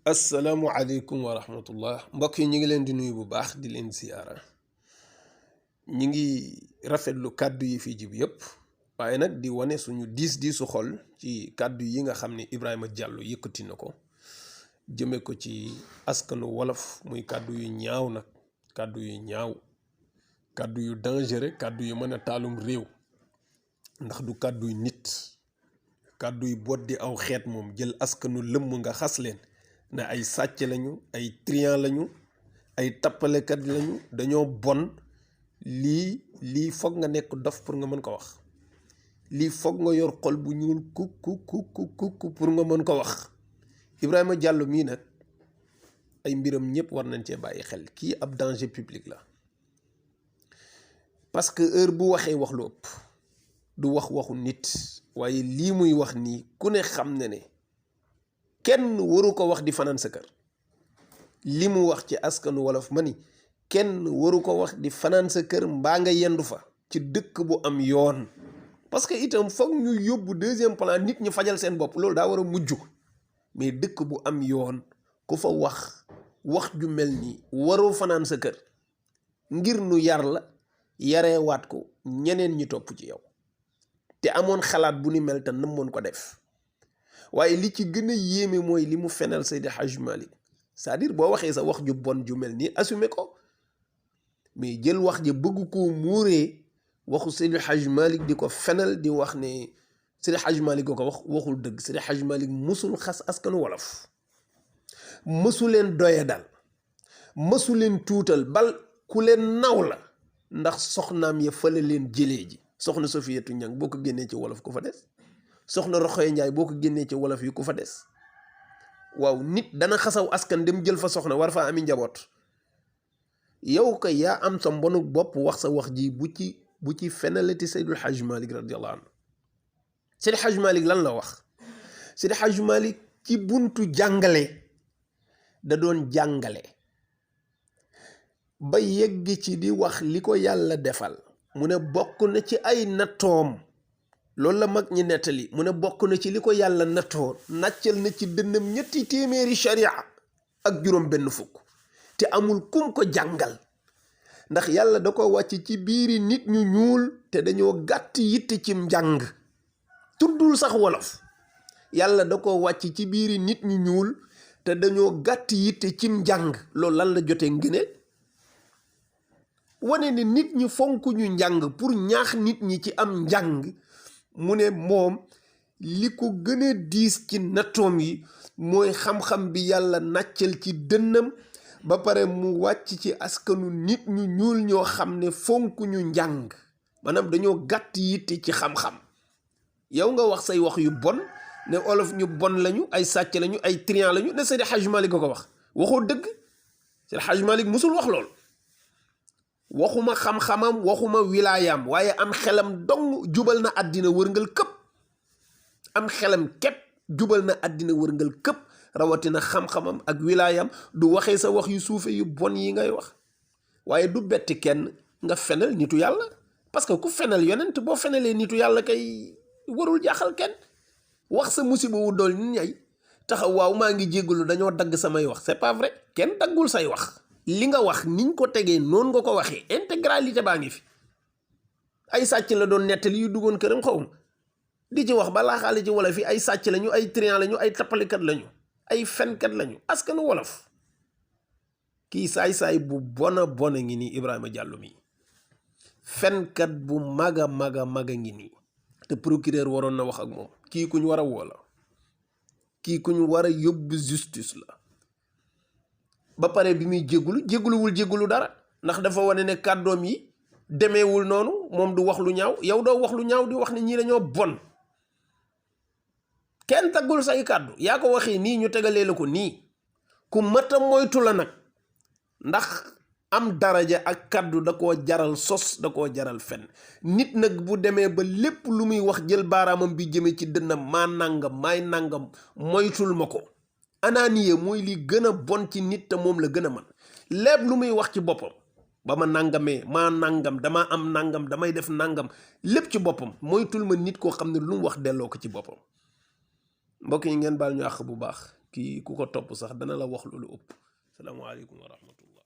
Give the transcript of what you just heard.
asalaamualeykum wa rahmatullah mbokk yi ñu ngi leen di nuyu bu baax di leen siyaara ñi ngi rafetlu kàddu yi fi jib yépp waaye nag di wane suñu diisu xol ci kàddu yi nga xam ne Ibrahima Diallo yëkkati na ko jëme ko ci askanu wolof muy kàddu yu ñaaw nag kàddu yu ñaaw kàddu yu dangereux kàddu yu mën a taalum réew ndax du kàddu yu nit kàddu yu boddi aw xeet moom jël askanu lëmm nga xas leen ne ay sàcc lañu ay trian lañu ay tappalekat lañu dañoo bon lii foog nga nekk dof pour nga mën ko wax lii foog nga yor xol bu ñuul kuk pour nga mën ko wax Ibrahima Diallo mii nag ay mbiram ñëpp war nañ cee bàyyi xel kii ab danger public la parce que heure bu waxee wax lu ëpp du wax waxu nit waaye lii muy wax nii ku ne xam ne kenn waru ko wax di fanaan sa kër li mu wax ci askanu wolof ma ni kenn waru ko wax di fanaan sa kër mbaa nga yendu fa ci dëkk bu am yoon parce que itam foog ñu yóbbu deuxième plan nit ñi fajal seen bopp loolu daa war a mujj mais dëkk bu am yoon ku fa wax ju mel nii waroo fanaan sa kër ngir nu yar la yareewaat ko ñeneen ñi topp ci yow te amoon xalaat bu ni mel te namoon ko def waaye li ci gën a yéeme mooy li mu fenal Seydi Hadj Malick c'est-à-dire boo waxee sa wax ju bon ju mel nii assumer ko mais jël wax ji bëgg koo muuree waxu Seydi Hadj Malick di ko fenal di wax ne Seydi Hadj Malick ko waxul dëgg Seydi Hadj Malick mësul xas askanu wolof mësu leen doye dal mësu leen tuutal bal ku leen naw la ndax soxnaam ya fële leen jëlee ji soxna Sofiyatu Ñang boo ko génnee ci wolof ku fa des soxna Roxoye Njaay boo ko génnee ci wolof yi ku fa des waaw nit dana xasaw askan dem jël fa soxna war faa ami njaboot yow ko yaa am sa mbonu bopp wax sa wax ji bu ci fenalati Seydul Hajj Malick radiyallahu anhu Seydi Hajj Malick lan la wax Seydi Hajj Malick ci buntu jàngale da doon jàngale ba yegg ci di wax li ko yàlla defal mu ne bokk na ci ay nattoom loolu la mag ñi nettali mu ne bokk na ci li ko yàlla nattoo nàccal na ci dënnam 200 sharia ak juróom benn fukk te amul kum ko jàngal ndax yàlla da ko wàcc ci biiri nit ñu ñuul te dañoo gàtt yitte cim njàng tuddul sax wolof yàlla da ko wàcc ci biiri nit ñu ñuul te dañoo gàtt yitte cim njàng loolu lan la jotee ngëneel wane ne nit ñi fonk ñu njàng pour ñaax nit ñi ci am njàng mu ne moom li ko gën a diis ci nattoom yi mooy xam-xam bi yàlla nàccal ci dënnam ba pare mu wàcc ci askanu nit ñu ñuul ñoo xam ne fonk ñu njàng maanaam dañoo gàtt yitte ci xam-xam yow nga wax say wax yu bon ne olof ñu bon lañu ay sàcc lañu ay trian lañu ne Seydi Hadj Malick ko wax waxoo dëgg Seydi Hadj Malick musul wax lool waxuma xam-xamam waxuma wilaayaam waaye am xelam dong jubal na àddina wërngal këpp am xelam képp jubal na àddina wërngal këpp rawatina xam-xamam ak wilaayam du waxee sa wax yu suufe yu bon yi ngay wax waaye du betti kenn nga fenal nitu yàlla parce que ku fenal yonent boo fenalee nitu yàlla kay warul jaaxal kenn wax sa musiba wu dool nit ñay taxaw waaw maa ngi jéggalu dañoo dagg samay wax c'est pas vrai kenn daggul say wax li nga wax niñ ko tegee noonu nga ko waxee intégralité baa ngi fi ay sàcc la doon nettali yu duggoon këram xaw ma di ci wax balaa xaale ci wolof yi ay sàcc lañu ay trian lañu ay tappalikat lañu ay fenkat lañu askanu wolof kii saay-saay bu bona ngi nii Ibrahima Diallo mi fenkat bu maga ngi nii te procureur waroon na wax ak moom kii ku ñu war a woo la kii ku ñu war a yóbbu justice la ba pare bi muy jégguluwul dara ndax dafa wane ne kàddoom yi demeewul noonu moom du wax lu ñaaw yow doo wax lu ñaaw di wax ne ñii dañoo bon kenn taggul say kàddu yaa ko waxee nii ñu tegalee la ko nii ku mata moytu la nag ndax am daraja ak kàddu da koo jaral sos da koo jaral fen nit nag bu demee ba lépp lu muy wax jël baaraamam bi jëme ci dënnam maa nangam maay nangam moytul ma ko anaaniye mooy li gën a bon ci nit te moom la gën a man lépp lu muy wax ci boppam ba ma nangamee maa nangam dama am nangam damay def nangam lépp ci boppam moytul ma nit koo xam ne lu mu wax delloo ko ci boppam mbokk yi ngeen baal ñu àq bu baax kii ku ko topp sax dana la wax loolu ëpp. salaamaaleykum wa rahmatullah.